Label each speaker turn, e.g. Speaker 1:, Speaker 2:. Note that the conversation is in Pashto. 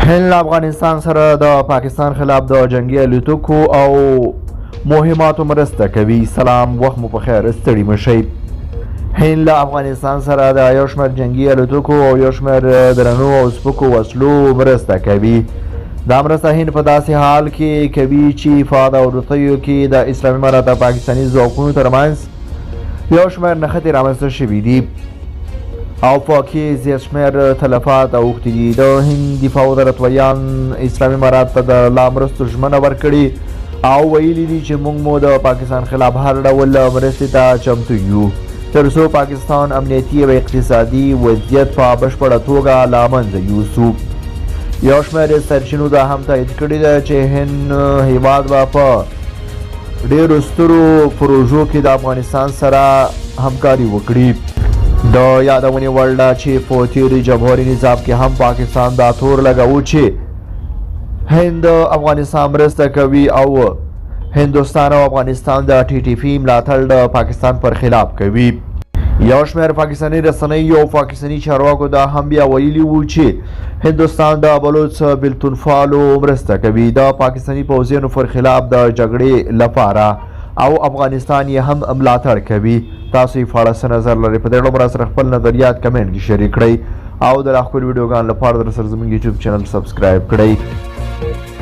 Speaker 1: هند له افغانستان سره د پاکستان خلاف د جنګي الوتکو او مهماتو مرسته کوي. سلام، وخت مو په خیر، ستړي مه شئ. هند له افغانستان سره د یو شمېر جنګي الوتکو او یو شمېر درنو او سپکو وسلو مرسته کوي. دا مرسته هند په داسې حال کې کوي چې په دا وروستیو کې د اسلامي امارت او پاکستاني ځواکونو ترمنځ یو شمېر نښتې رامنځته شوې دي او پکې زیات شمېر تلفات اوښتي دي. د هند دفاع وزارت ویاند اسلامي امارت ته د لا مرستو ژمنه ورکړې او ویلي دي چې موږ مو د پاکستان خلاف هر ډول مرستې ته چمتو یو، تر څو پاکستان امنیتي او اقتصادي وضعیت په بشپړه توګه له منځه یوسو. یو شمېر سرچینو دا هم تایید کړې ده چې هند هیواد به په ډیرو سترو پروژو کې د افغانستان سره همکاري وکړي. د یادونې وړ ده چې په تېر جمهوري نظام کې هم پاکستان دا تور لګاوه چې هند افغانستان مرسته کوي او هندوستان او افغانستان د ټي ټي پي ملاتړ د پاکستان پر خلاف کوي. یو شمېر پاکستاني رسنۍ او پاکستاني چارواکو دا هم بیا ویلي وو چې هندوستان د بلوڅ بېلتونپالو مرسته کوي د پاکستاني پوځیانو پر خلاف د جګړې لپاره او افغانستان یې هم ملاتړ کوي. تاسو یې په اړه څه نظر لرئ؟ په دې اړه مو راسره خپل نظریات کمنټ کې شریک کړئ او د لا ښکلو ویډیوګانو لپاره درسره زموږ یوټیوب چینل سبسکرایب کړئ.